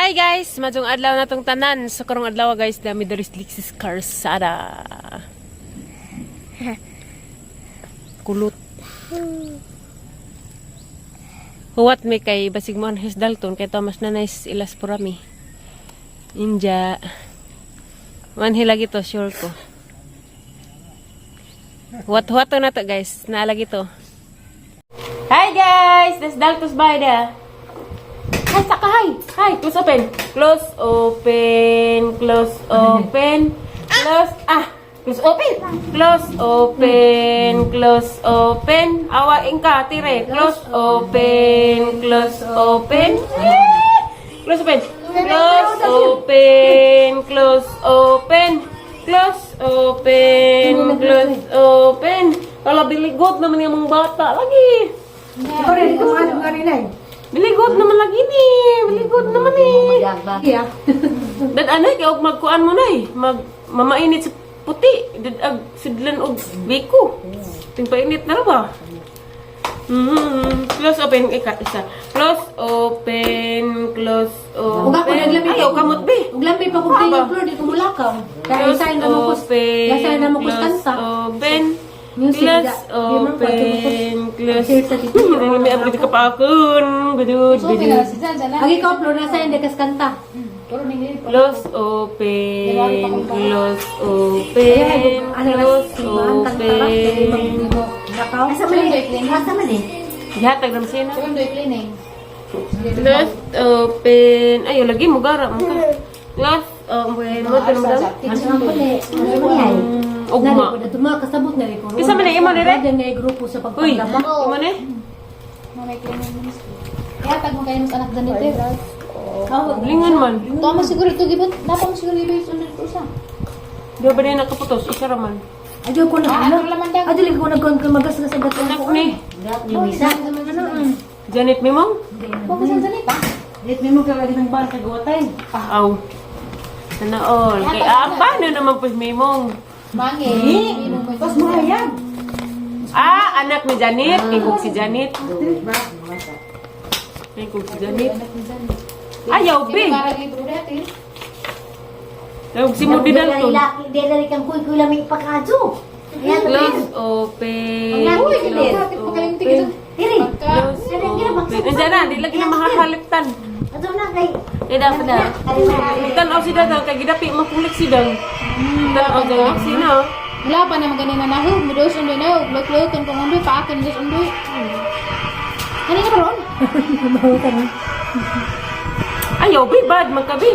Hi guys! Maayong adlaw na tong tanan. So karong adlaw guys, dami diri sa Lexis Karsada. Kulot. Huwat mi kay basig mo his Dalton kay Thomas na nice ilas purami. Inja. Manhi lagi to, sure ko. Huwat-huwat na to guys. Naalagi to. Hi guys! This Dalton's by there. Hi, saka hi. Hi, close open. Close open, close open. Close ah, close open. Close open, close open. Awa ingka tire. Close open, close open. Eh! Close open. Close open, close open. Close open, close open. Kala biligot naman yung mga bata lagi. Ikaw rin, ikaw ano ka rin eh. Biligot naman lagi ni. Biligot naman eh. Iya. Dad anay kay og magkuan mo nay, mag mamainit sa puti, dad ag sudlan og biko. Ting painit na ra ba? Close open ika isa. Close open, close open. Ug ako naglami Ayaw kamot be. Ug lami pa kung Ba? tayo floor di ko mulakaw. Kaya Close isa na mo kus. open. Yasa na mo kus close kanta. Open. Music Close da. Di man ko, open. Close. Share sa titi. May abot ka pa akon. Gudud, gudud. Ang ikaw floor nasa hindi kas kanta. Close open, close open, Ano close open. Nakaw. Asa man eh? Asa man eh? Gihatag lang siya na. Close open. Ay, lagi mo gara mo ka. Close open. Mo tanong daw. Asa man po eh? Asa man eh? Ugma. Nari ko na kasabot na rin ko. Isa man eh, imo dire? Diyan nga grupo sa Uy, pagpaglaba. imo ni? Kaya tag mo kayo mas anak ganito. Lingon man. Tama siguro ito gibot. Napa mo siguro ibig sunod ko sa. Di ba na nakaputos? Isa ra man. Adyo ko na Ah, ano. ano laman daw? Adyo lagi ko nagkuhan ka magas na sa gatong Anak ko. ni. Luisa. Ano? Janet Mimong? Huwag ka sa ganito. Let me mo ka lagi ng bal kagwatay. Aw. Sana all. Kay apa na naman po Mimong. Mangi. Tapos mahayag. Ah, anak ni Janet. Kay si Janet. Kay si Janet. Ayaw, be. Para libro dati. Tawag si Moody Dalton. Dili kang kuy kuy lamig pakadyo. Ayan, Close open. Uy, Close open. Diri. Close open. Nandiyan na, di lagi na makakaliptan. Ato na kay. Eh, dapat na. Tanaw si Dadang, kay gidapi makulik si Dang. Tanaw dyan, sino? Wala pa naman ganina na ho. Mudos undoy na ho. Lok-lokan kung undoy. Paakin dos undoy. Ano nga ron? Ayaw, be, bad, magkabi.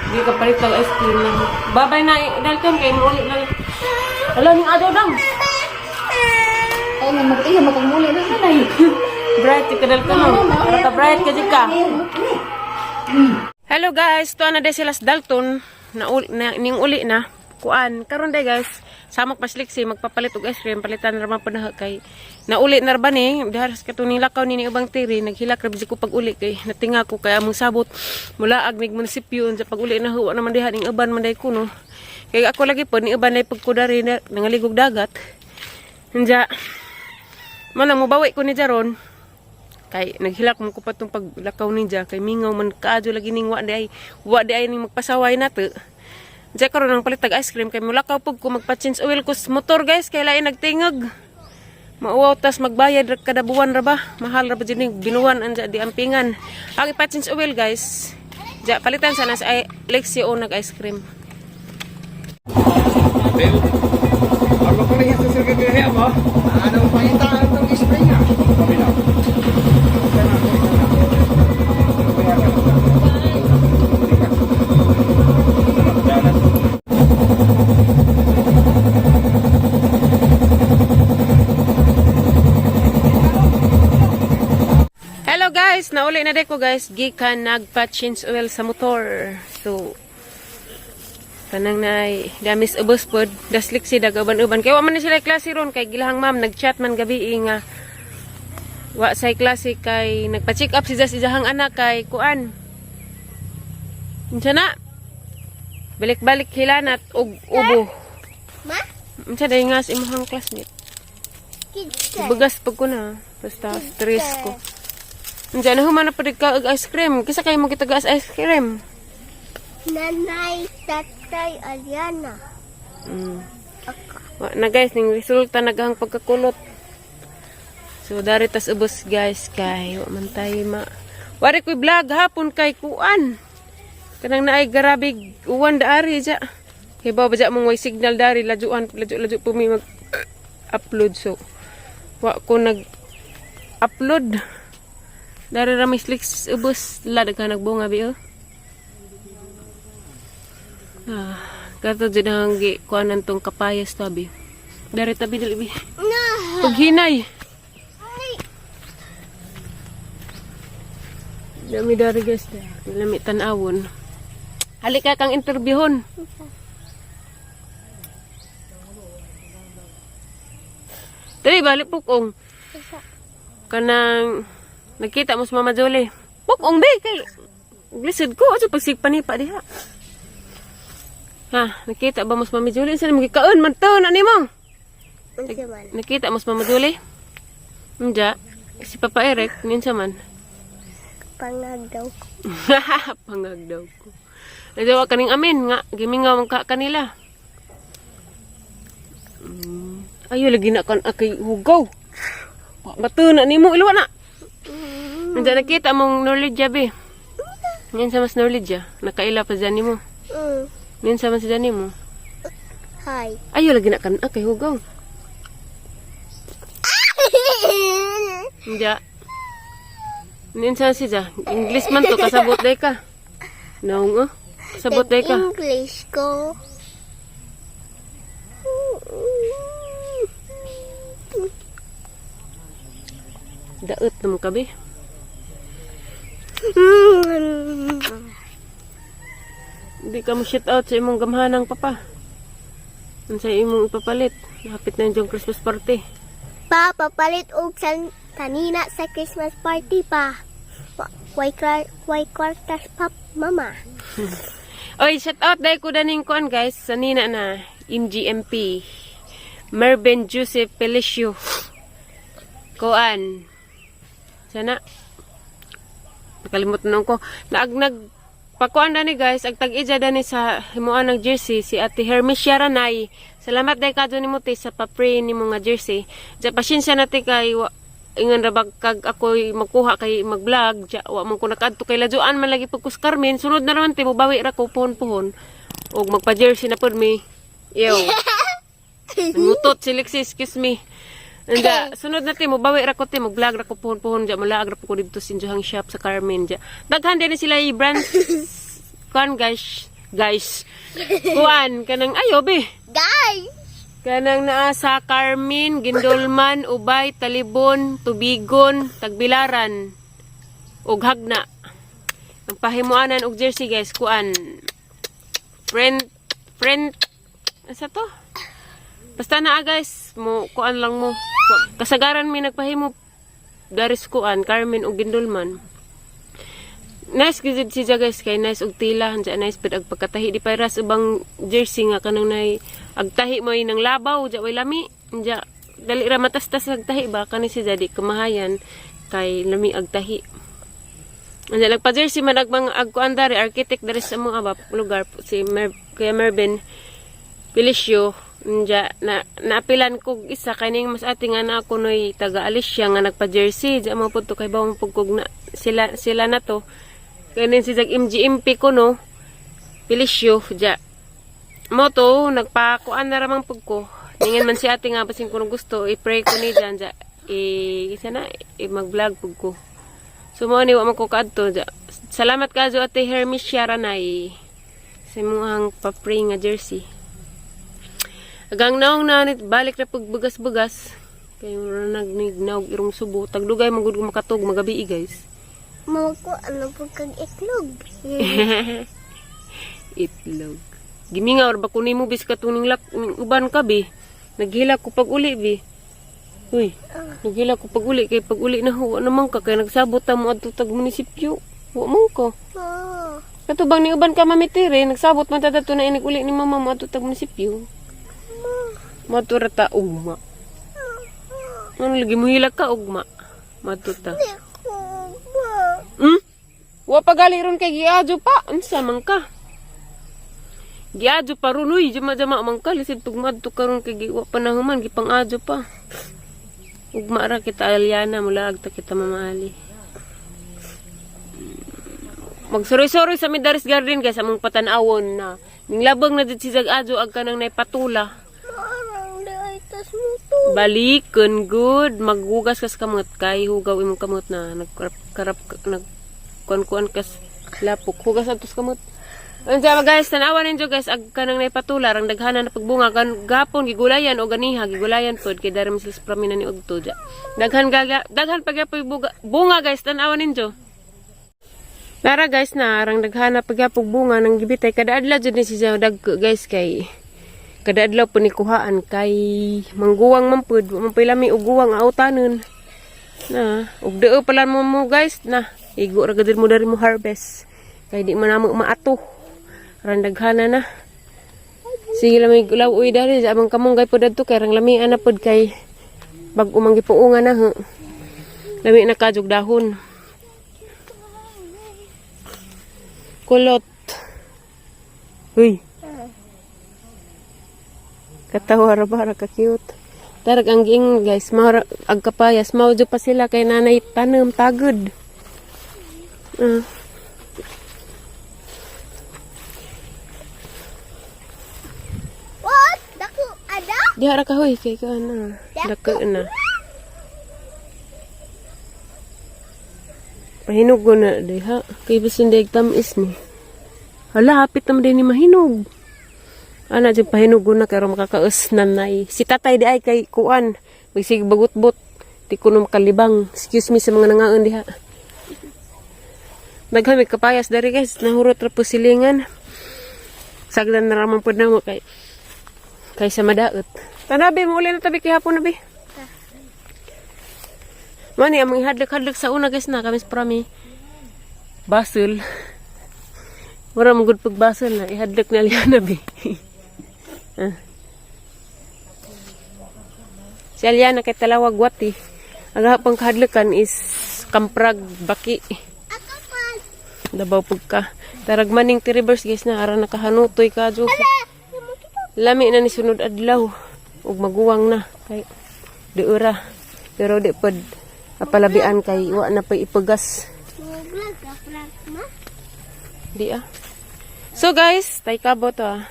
Di ka palit lang ice cream lang. Babay na, Dalton, kay mo ulit lang. Ala, ning adaw dang. Ay, man mag-iya. Magkamuli na nanay. Bright ka Dalton, no? Para ka bright ka ka. Hello guys, tuwa na day sila sa Dalton. Na, na ning uli na. Kuan, karon day guys. Samok pasliksi magpapalit og ice cream palitan ra man pud na kay nauli na ra ba ni dihar sa katong lakaw ni ni ubang tiri naghilak ra ko pag uli kay natinga ko kay among sabot mula ag mig munisipyo unsa pag uli na huwa naman diha ning uban man day ko no kay ako lagi po ni uban day pagkudari na nangaligog dagat. Unja man ang mobawi ko ni Jaron kay naghilak mo ko pa tong paglakaw ninja kay mingaw man kaadyo lagi ning wa di ay wa di ay ning magpasaway nato. Diya karon ang palitag ice cream kay mulakaw pug ko magpa-change oil ko sa motor guys kay lain nagtingog. Mauwaw tas magbayad ra kada buwan ra ba? Mahal ra ba jud ning binuwan anja di ampingan. Ang ipa-change oil guys. Diya palitan sana sa Lexi o nag ice cream. Ako pa rin sa sir mo. Ano pangitaan itong spring ah? Kabila. Hello guys, nauli na ko guys gikan nagpa-change oil sa motor. So kanang nay damis ubos pod daslik si dagaban-uban kay wa man ni sila klase ron kay gilahang ma'am nagchat man gabi nga wa say klase kay nagpa-check up si Jas ijahang anak kay kuan. Unsa na? Balik-balik hilanat og ubo. Ma? Unsa day nga sa imong classmate? Bugas pag ko na. Basta stress ko. Diyan na human na pud ka og ice cream. Kisa kayo mo kita ice cream. Nanay, tatay, Aliana. Wa na guys, ning resulta naghang pagkakulot. So dari tas ubos guys kay wa man tayo ma. Wari ko'y vlog hapon kay kuan. Kanang naay garabig uwan daari ja. Kay ba ja mong way signal dari lajuan ladyo ladyo po mi mag upload, so wa ko nag upload. Dari ra may slicks ubos la daghan nagbunga bi oh. Ah, kato jud ang gi kuanan tong kapayas tabi. Dari tabi dali bi. No. Paghinay. Dami dari guys. Lami tan-awon. Halika kang interviewon. Dali balik pukong. Kanang nakita mo sa Mama Jolie. Pukong be kay glisod ko ato pagsigpanipa diha. Ha, nakita ba mo sa Mama Jolie? Sa mo gikaon man to na nimo? Unsa man? Nakita mo sa Mama Julie? Hindi. Si Papa Eric, ninsa man. Pangag daw ko. Pangag daw ko. Nadawa kaning amin nga, gimingaw man ka kanila. Ayo lagi na kan akay hugaw. Bato na nimo iluwa na. Nandiyan nakita mong knowledge be. Ninsa mas knowledge Nakaila pa dyan nimo. Ninsa man si dyan nimo. Hi. Ayo lagi na kan akay hugaw. Hindi. Ninsa si ja. English man to kasabot day ka. Naong oh. Kasabot day ka. English ko. Daot naman kabi. Hindi ka mo shout out sa imong gamhanang papa. Unsa imong ipapalit? Hapit na yung Christmas party. Pa, papalit og san kanina sa Christmas party pa. Way kwartas pap, mama. Oy, shout out dahil ko daning kuan guys sa nina na MGMP. Mervin Joseph Felicio. Kuan. Sana nakalimot na ko. Naag nag pakuan dani guys, ag tag-ija dani sa himuan ng jersey si Ate Hermes Yaranay. Salamat dai kadto nimo te sa pa-pray nimo nga jersey. Ja pasensya na te kay wa, ingon ra bag kag ako'y magkuha kay mag-vlog, ja wa man ko nakaadto kay lajuan man lagi pag kus Carmen. Sunod na naman te mobawi ra ko pohon-pohon og magpa-jersey na pud mi. Ew. Nangutot si Lexi, excuse me. Anda, sunod na te, mobawi ra ko te, mag-vlog ra ko pohon-pohon ja, mulaag ra po ko didto sa inyohang shop sa Carmen ja. Daghan din sila i brand kuan guys, guys. Kuan kanang ayo be. Guys! Kanang naa sa Carmen, Gindulman, Ubay, Talibon, Tubigon, Tagbilaran, ug Hagna. Ang pahimuanan og jersey guys, kuan. Print print asa to? Basta naa guys, mo kuan lang mo. Kasagaran mi nagpahimo daris kuan Carmen ug Gindulman. Nice gid si guys kay nice og tila, anja nice pud ag pagkatahi di pa ras ubang jersey nga kanang nay agtahi mo nang labaw ja way lami. Anja dali ra matastas agtahi ba kani si di kamahayan kay lami agtahi. Anja nagpa jersey man ag mga ag kuan dari architect dari sa mga abap lugar si Kuya Mervin Felicio. Anja na naapilan kog isa kay ning mas ati nga na ako noy taga Alicia nga nagpa jersey ja mo pud to kay bawang pud kog na sila sila na to kanin si jag MGMP ko no Felicio ja mo to nagpakuan na ramang pud ko ningin man si ate nga basin ko gusto i-pray ko ni jan ja i isa na i mag-vlog pud ko. So mo ni wa man ko kaadto ja. Salamat kazo Ate Hermes Sharanay sa imong pa-pray nga jersey. Agang naong na balik na pagbugas-bugas. Kay mura nagnaog irong subo. Tagdugay magud ko makatug magabi guys. Mama ko, ano po kag itlog? Itlog. Gimingaw ra ba ko nimo bis katuning lak ning uban ka bi. Naghila ko pag uli bi. Uy, naghila ko pag uli kay pag uli na huwa naman ka kay nagsabot ta mo adto tag munisipyo. Wa man ka. Oh, Kato bang ni uban ka mamitire, nagsabot man ta dadto na inig uli ni mama mo adto tag munisipyo. Madto ra ta ugma. Ano lagi mo hila ka ugma. Madto ta. ko. Wa pa gali ron kay giadyo pa. Unsa man ka? Giadyo pa ron uy, jama-jama man ka lisod pag madto karon kay wa pa nahuman gipang-adyo pa. Ugma ra kita, Aliana, mulaag ta kita, Mama Ali. Magsuroy-suroy sa Midaris Garden, guys, among patan-awon na. Ninglabang na did si Zag-adyo ag kanang naipatula. Maarang di ay tas mo to. Balikon good, maghugas kas kamot kay hugaw imong kamot na nagkarap karap nag kuan-kuan kas lapok. Hugas atos kamot. Unsa ba, guys, tanawa ninyo, guys, ag kanang naipatula rang daghanan na pagbunga kan gapon gigulayan o ganiha gigulayan pod kay dari sila sa pramina ni udto ja. Daghan gaga daghan pagyapoy bunga, bunga, guys, tanawa ninyo. Nara, guys, na arang daghana pagyapog bunga nang gibitay kada adlaw jud ni siya dagko, guys, kay kada adlaw po ni kuhaan kay mangguwang man pud, wa man pay lami og guwang autanon na ug deo pala mo mo, guys, na igo ra gud mo dari mo harvest kay di man namo maato aran daghana na. Sige lang, may gulaw uy dari sa among kamunggay pod adto kay rang lamian na pod kay bag-o man gipuungan na ho. Lami na kajog dahon kulot. Uy. Katawa ra ba ra ka cute. Tarag ang giing, guys, mao ag kapayas, mao jud pa sila kay nanay tanom tagod. Ah. What? Dako ada? Diha ra ka hoy kay ka na. Dako na. Pahinog ko na diha. Kay bisin daig tamis ni. Hala, hapit naman din ni mahinog. Ana jud pahinog ko na kay makakaus nanay. Si tatay di ay kay kuan. Magsig bagutbot. Di ko nung makalibang. Excuse me sa mga nangaon diha. Daghan may kapayas dari, guys. Nahurot ra po silingan. Sagdan na ramang po na mo kay kaysa madaot. Tanabi mo uli na tabi kay hapon na bi. Mani among ihadlok-hadlok sa una, guys, na kami sa prami. Basel. Mura mo gud pag basel na ihadlok na liya na bi. Ah. Si Aliana kay talawag wati. Ang hapang kahadlokan is kamprag baki. Ako pa. Dabaw pagka. Tarag maning ti reverse, guys, na aran nakahanutoy ka jo. Lami na ni sunod adlaw ug maguwang na kay diura. Pero di pod apalabian kay wa na pay ipagas. Muglag ka, Frank, ma? Di ah. So guys, tay kabo to ah.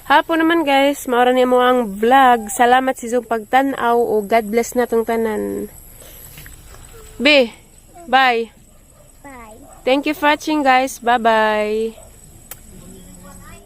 Hapon naman, guys, maura ni mo ang vlog. Salamat sa inyong pagtan-aw o God bless na tong tanan. B, bye. Bye. Thank you for watching, guys. Bye-bye.